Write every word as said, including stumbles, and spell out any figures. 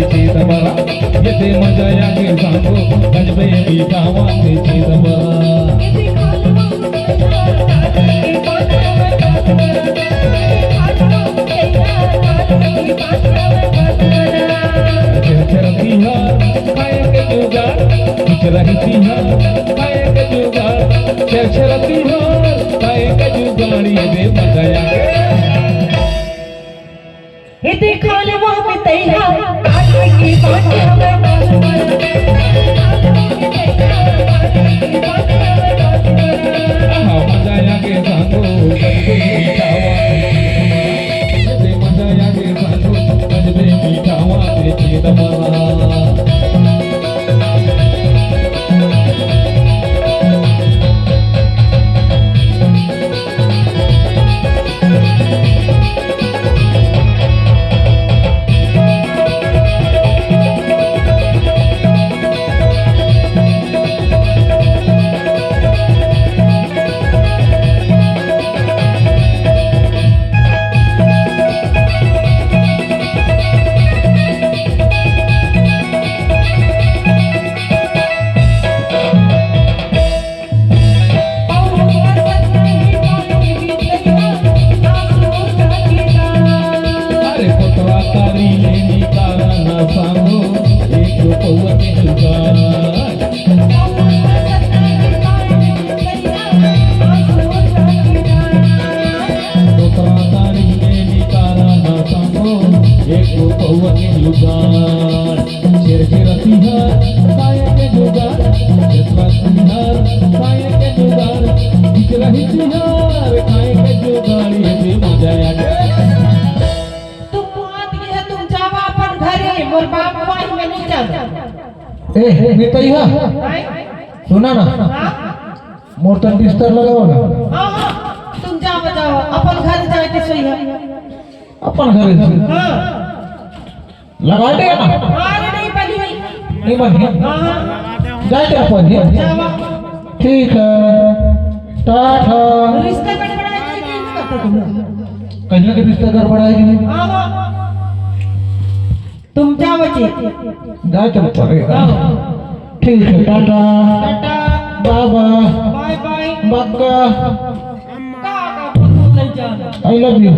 चिदंबरा, ये दे मजा आगे सांगो, गजबे मीठा वाते चिदंबरा। चरचरती हा, खाए के जुगाड़, चरचरती हा, खाए के जुगाड़, चरचरती हा, खाए के जुगाड़, ये दे मजा आगे। हे देखा ले वो में तैहा, काटे के बाटे हमें बात पर। आहा, मजा आगे सांगो, गजबे मीठा वाते चिदंबरा। ये दे मजा आगे सांगो, गजबे मीठा वाते चिदंबरा। अरे कोतवाल तारी ले निकारा ना सांगो, एक पौवा के जुगाड़। कोतवाल तारी ले निकारा ना सांगो, एक पौवा के जुगाड़। चरचरती हा, खाए के जुगाड़, चरचरती हा, खाए के जुगाड़, चरचरती हा, खाए के जुगाड़, ये दे मजा आगे। तुम बात ये है, तुम जावा अपन घरे, मोर बाप भाई में नहीं जाना। ए, मैं तो यहाँ। आए? सुना ना। हाँ? मोर तन बिस्तर लगाओ ना। हाँ, हाँ, तुम जाओ, जाओ, अपन घर जाए के सही है। अपन घर से। हाँ। लगा दे ना। हाँ, अरे नहीं बनी। नहीं बनी। हाँ, हाँ। जाए के अपन ही। जावा। ठीक है। टाटा। रिश्ता गड़बड़ाए के लिए नहीं करते तुम लोग। कहीं के रिश्ता गड़बड़ाए के लिए। हाँ, हाँ। तुम जाओ जी। जाए तो पड़ेगा। जाओ। ठीक है, टाटा। टाटा। बाबा। बाय बाय। बक्का। का, का, बोल, बोल, नहीं जाना। I love you।